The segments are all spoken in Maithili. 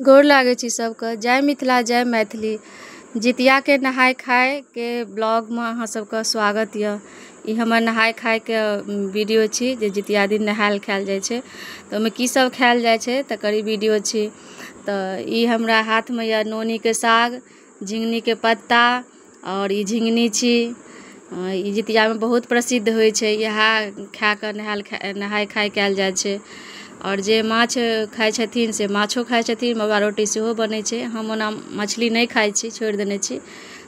गोर लागै छी सबके। जय मिथिला, जय मैथिली। जितियाके नहाय खायके ब्लॉगमे अहाँ सबके स्वागत यऽ। ई हमर नहाय खायके वीडियो छी जे जितिया दिन नहायल खायल जाइ छै, तऽ ओहिमे की सब खायल जाइ छै तकर ई वीडियो छी। तऽ ई हमरा हाथमे यऽ नोनीके साग, झिङ्गनीके पत्ता आओर ई झिङ्गनी छी। ई जितियामे बहुत प्रसिद्ध होइ छै, इएह खाकऽ नहायल नहाय खाय कयल जाइ छै। आओर जे माछ खाइ छथिन से माछो खाइ छथिन, मड़ुआ रोटी सेहो बनै छै। हम ओना मछली नहि खाइ छी, छोड़ि देने छी,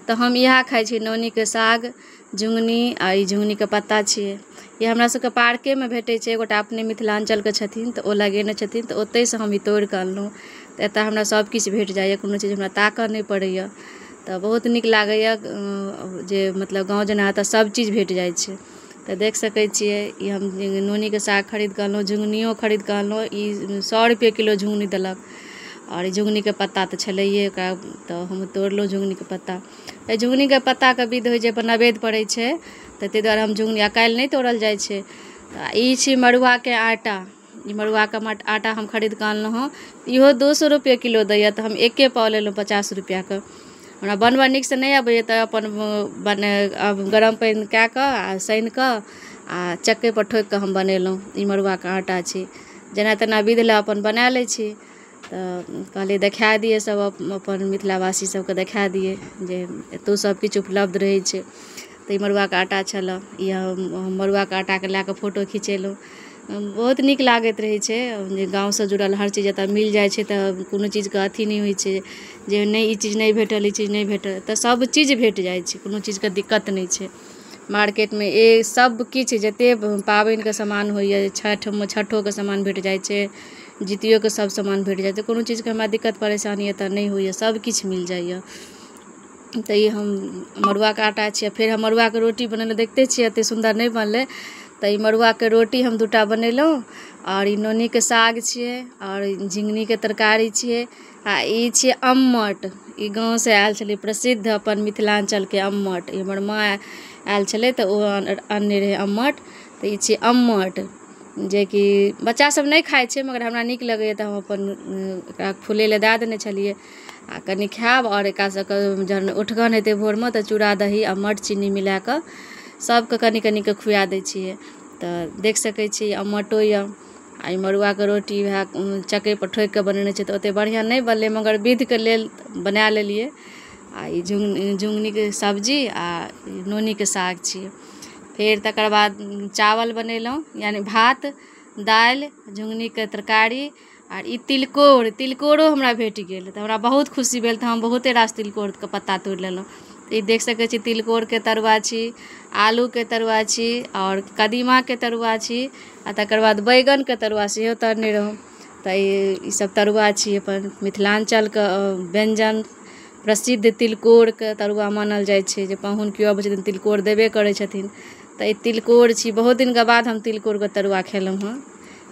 तऽ हम इएह खाइ छी, नोनीके साग, झुङ्गनी आ ई झुङ्गनीके पत्ता छियै। ई हमरा सबके पार्केमे भेटै छै। एगोटा अपने मिथिलाञ्चलके छथिन तऽ ओ लगेने छथिन, तऽ ओतहिसँ हम ई तोड़िकऽ अनलहुँ। तऽ एतऽ हमरा सबकिछु भेट जाइए, कोनो चीज हमरा ताकऽ नहि पड़ैए। तऽ बहुत नीक लागैए जे मतलब गाँव जेना एतऽ सबचीज भेट जाइ छै। तऽ देख सकै छियै, ई हम नोनीके साग खरीदकऽ अनलहुँ, झुङ्गनियो खरीदकऽ अनलहुँ। ई 100 रुपैए किलो झुङ्गनी देलक। आओर ई झुङ्गनीके पत्ता तऽ छलैए ओकरा, तऽ हम तोड़लहुँ झुङ्गनीके पत्ता। एहि झुङ्गनीके पत्ताके विध होइ छै, अपन नवेद पड़ै छै, तऽ ताहि दुआरे हम झुङ्गनी आ काल्हि नहि तोड़ल जाइ छै। तऽ ई छी मड़ुआके आटा। ई मड़ुआके आटा हम खरीदकऽ अनलहुँ हँ। इहो 200 रुपैए किलो दैए, तऽ हम एके पाव लेलहुँ 50 रुपैआके। हमरा बनबऽ नीकसँ नहि अबैए, तऽ अपन बने गरम पानि कए कऽ आ सानिकऽ आ चक्केपर ठोकिकऽ हम बनेलहुँ। ई मड़ुआके आटा छी। जेना तेना विध लए अपन बना लै छी। तऽ कहलियै देखा दियै, सब अपन मिथिलावासी सबके देखा दियै जे एतौ सबकिछु उपलब्ध रहै छै। तऽ ई मड़ुआके आटा छलए। ई हम मड़ुआके आटाके लए कऽ फोटो खिचेलहुँ। बहुत नीक लागैत रहै छै जे गाँवसँ जुड़ल हर चीज एतऽ मिल जाइ छै, तऽ कोनो चीजके अथी नहि होइ छै जे नहि ई चीज नहि भेटल, ई चीज नहि भेटल। तऽ सब चीज भेट जाइ छै, कोनो चीजके दिक्कत नहि छै। मार्केटमे सब किछु जते पाबनिके सामान होइए, छठिमे छठोके सामान भेट जाइ छै, जितियोके सब सामान भेट जाइ छै। कोनो चीजके हमरा दिक्कत परेशानी एतऽ नहि होइए, सब किछु मिल जाइए। तऽ ई हम मड़ुआके आटा छियै। फेर हम मड़ुआके रोटी बनेलहुँ, देखिते छियै एतेक सुन्दर नहि बनलै। तऽ ई मड़ुआके रोटी हम 2टा बनेलहुँ। आओर ई नोनीके साग छियै आओर झिङ्गनीके तरकारी छियै। आ ई छियै अम्मट। ई गाँवसँ आयल छलै, प्रसिद्ध अपन मिथिलाञ्चलके अम्मट। ई हमर माँ आयल छलै तऽ ओ अनने रहै अम्मट। तऽ ई छियै अम्मट, जेकि बच्चासब नहि खाइ छै, मगर हमरा नीक लगैए, तऽ हम अपन एकरा फूलै लए दए देने छलियै आ कनि खायब। आओर एकरा सबके जहन उठगन हेतै भोरमे तऽ चूड़ा दही अम्मट चीनी मिलाकऽ सबके कनि कनिके खुआ दै छियै। तऽ देख सकै छी अम्मटो यऽ। आ ई मड़ुआके रोटी वएह चक्केपर ठोकिकऽ बनेने छै, तऽ ओतेक बढ़िआँ नहि बनलै, मगर विधके लेल बना लेलियै। आ ई झुङ्गनीके सब्जी आ नोनीके साग छियै। फेर तकर बाद चावल बनेलहुँ, यानि भात, दालि, झुङ्गनीके तरकारी। आ ई तिलकोर, तिलकोरो हमरा भेट गेल तऽ हमरा बहुत खुशी भेल, तऽ हम बहुते रास तिलकोरके पत्ता तोड़ि लेलहुँ। तऽ ई देख सकै छी, तिलकोरके तरुआ छी, आलूके तरुआ छी आओर कदीमाके तरुआ छी आ तकर बाद बैगनके तरुआ सेहो तरने रहौँ। तऽ ई सब तरुआ छी। अपन मिथिलाञ्चलके व्यञ्जन प्रसिद्ध तिलकोरके तरुआ मानल जाइ छै, जे पाहुन केओ अबै छथिन तिलकोर देबे करै छथिन। तऽ ई तिलकोर छी। बहुत दिनके बाद हम तिलकोरके तरुआ खेलहुँ हँ।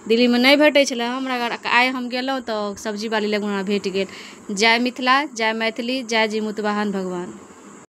दिल्लीमे नहि भेटै छलै हमरा, आइ हम गेलहुँ तऽ सब्जीवाली लग हमरा भेट गेल। जय मिथिला, जय मैथिली, जय जीमूतवाहन भगवान।